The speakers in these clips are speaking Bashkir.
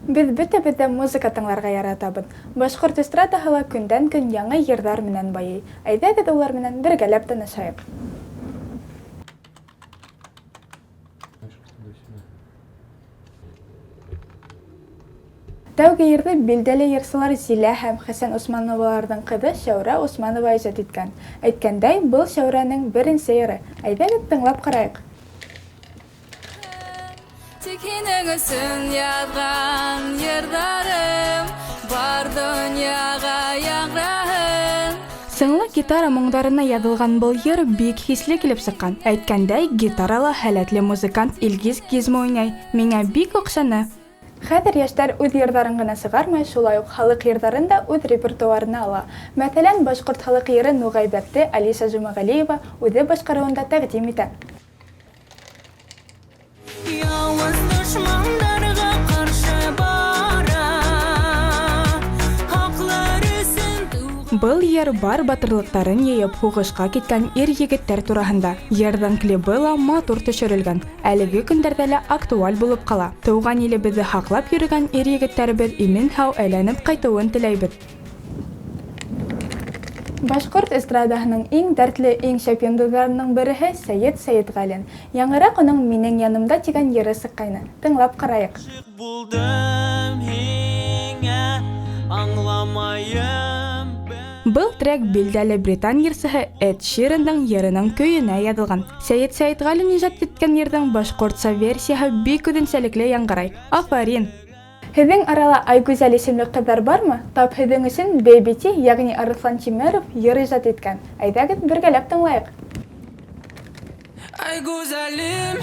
Беҙ бөтәбеҙ ҙә музыка тыңларға яратабыҙ. Башҡорт эстрадаһы ла көндән-көн яңы йырҙар менән байый. Әйҙәгеҙ улар менән бергәләп танышайыҡ. Тәүге йырҙы билдәле йырсылар Зилә һәм Хәсән Усмановаларҙың ҡыҙы Шәүрә Усманова ижад иткән. Әйткәндәй, был Шәүрәнең беренсе йыры. Әйҙәгеҙ тыңлап ҡарайыҡ. Тик һинең өсөн яҙған йырҙарым бар донъяға яңраһын. Сыңлы гитара моңдарына яҙылған был йыр бик хисле килеп сыҡҡан. Әйткәндәй, гитарала һәләтле музыкант Илгиз Гизмо уйнай. Миңә бик оҡшаны. Хәҙер йәштәр үҙ йырҙарын ғына сығармай, шулай уҡ халыҡ йырҙарын да үҙ репертуарына ала. Мәҫәлән, башҡорт халыҡ йыры Нуғайбәкте Алиса Жумағәлиева үҙе башҡарыуында тәҡдим итә. Яуыз дошмандарға ҡаршы бара, хаҡлар өсөн тыуған. Был йыр бар батырлыҡтарын йыйып һуғышҡа киткән ир-егеттәр тураһында. Йырҙың клибы ла матур төшөрөлгән. Әлеге көндәрҙә лә актуаль булып ҡала. Тыуған илебеҙҙе һаҡлап йөрөгән ир-егеттәребеҙ имен-һау әйләнеп ҡайтыуын теләйбеҙ. Башҡорт эстрадаһының иң дәртле, иң шәп йондоҙҙарының береһе Сәйет Сәйетғәлин. Яңыраҡ уның Минең янымда тигән йыры сыҡҡайны. Тыңлап ҡарайыҡ. Ғашиҡ булдым һиңә, аңламайым. Был трек билдәле британ йырсыһы Эд Ширандың йырының көйөнә яҙылған. Сәйет Сәйетғәлин ижад иткән йырҙың башҡортса версияһы бик үҙенсәлекле яңғырай. Афарин! Һеҙҙең арала Айгүзәл исемле ҡыҙҙар бармы? Тап һеҙҙең өсөн Baby T, йәғни Арыҫлан Тимеров йыр ижад иткән. Әйҙәгеҙ, бергәләп тыңлайыҡ. Айгүзәлем,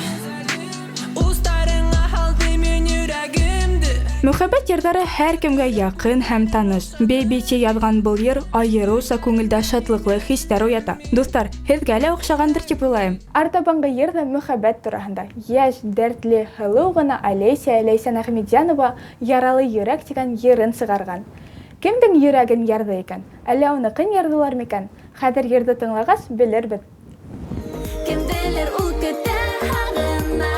устарыңа һалдым мин йөрәгемде. Мөхәббәт йырҙары һәр кемгә яҡын һәм таныш. Baby T яҙған был йыр айырыуса күңелдә шатлыҡлы хистәр уята. Дуҫтар, һеҙгә лә оҡшағандыр тип уйлайым. Артабанғы йыр ҙа мөхәббәт тураһында. Йәш, дәртле, һылыу ғына Олеся Ләйсән Әхмәтйәнова Яралы йөрәк тигән йырын сығарған. Кемдең йөрәген ярҙы икән? Әллә уныҡын ярҙылар микән? Хәҙер йырҙы тыңлағас белербеҙ. Кемделер ул көтә һағына,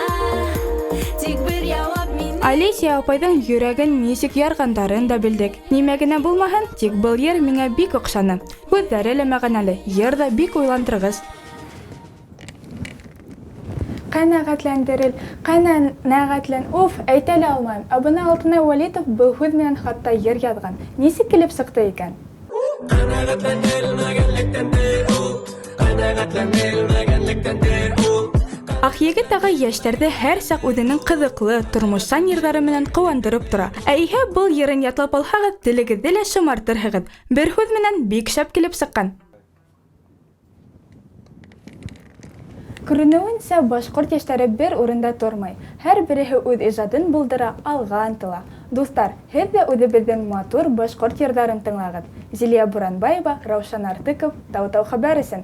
тик бер яуап мин. Олеся апайҙың йөрәген нисек ярғандарын да белдек. Нимә генә булмаһын, тик был йыр миңә бик оҡшаны. Һүҙҙәре лә мәғәнәле, йыр ҙа бик уйландырғыс. Ҡәнәғәтләндерел, ҡәнәғәтлән, уф, әйтә лә алмайым. Ә бына Алтынай Вәлитов был һүҙ менән хатта йыр яҙған. Нисек килеп сыҡты икән? Ҡәнәғәтләнелмәгәнлектәндер ул, ҡәнәғәтләнелмәгәнлектәндер ул. Аҡ егет ағай йәштәрҙе һәр саҡ үҙенең ҡыҙыҡлы, тормошсан йырҙары менән ҡыуандырып тора. Ә иһә был йырын ятлап алһағыҙ, телегеҙҙе лә шымартырһығыҙ. Бер һүҙ менән бик шәп килеп сыҡҡан. Күренеүенсә, башҡорт йәштәре бер урында тормай. Һәр береһе үҙ ижадын булдыра, алға ынтыла. Дуҫтар, һеҙ ҙә үҙебеҙҙең матур башҡорт йырҙарын тыңлағыҙ. Зилиә Буранбаева, Раушан Артыков, Тау-Тау хәбәр өсөн.